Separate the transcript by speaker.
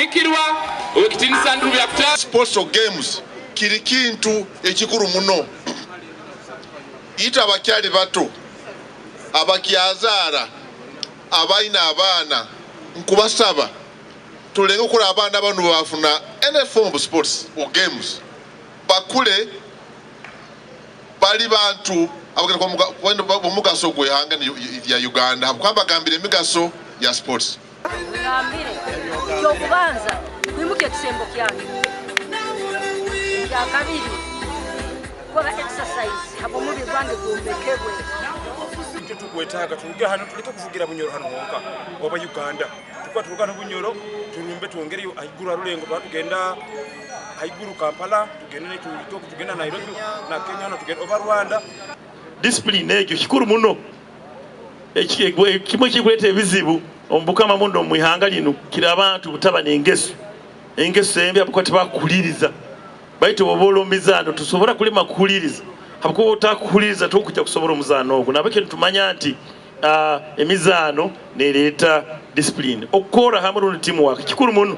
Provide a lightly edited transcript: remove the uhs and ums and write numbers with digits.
Speaker 1: Muhikirwa, Owekitinisa Andrew Byakutaaha.
Speaker 2: Sports or games kiri kintu ekikuru muno. Itwe abakyali bato, abakyazaara, abaine abaana, nkubasaba tulenge okukora abaana banu bafuna any form of sports or games bakule bali bantu abagenda kuba bomugaso gwehanga lya Uganda habwokuba mbagambire emigaso ya sports.
Speaker 3: Ngambire eky'okubanza kwimukya ekisembo kyange, ekyakabiri kukora exercise habw'omubiri gwange gwombekebwe.
Speaker 4: Nikyo tukwetaaga turuge hanu tuleke kuvugira Bunyoro hanu honka oba Uganda. Tukuba turuga hanu Bunyoro turumbe twongereyo haiguru ha rulengo turaba tugenda haiguru Kampala tugende tugenda Nairobi na Kenya hoona tugende oba Rwanda.
Speaker 5: Discipline egyo kikuru muno. Kimwe ekirikureeta ebizibu omu bukama bunu n'omu ihanga rinu kiri abantu butaba n'engeso. Engeso embi habwokuba tibakuhuliiriza. Baitu obu oba ori omu mizaano tosobora kulema kuhuliiriza habwokuba obu otakuhuliiriza torukwija kusobora omuzaano ogu. Nahabweki nitumanya nti emizaano nereeta discipline. Okukorra hamu rundi team work kikuru muno.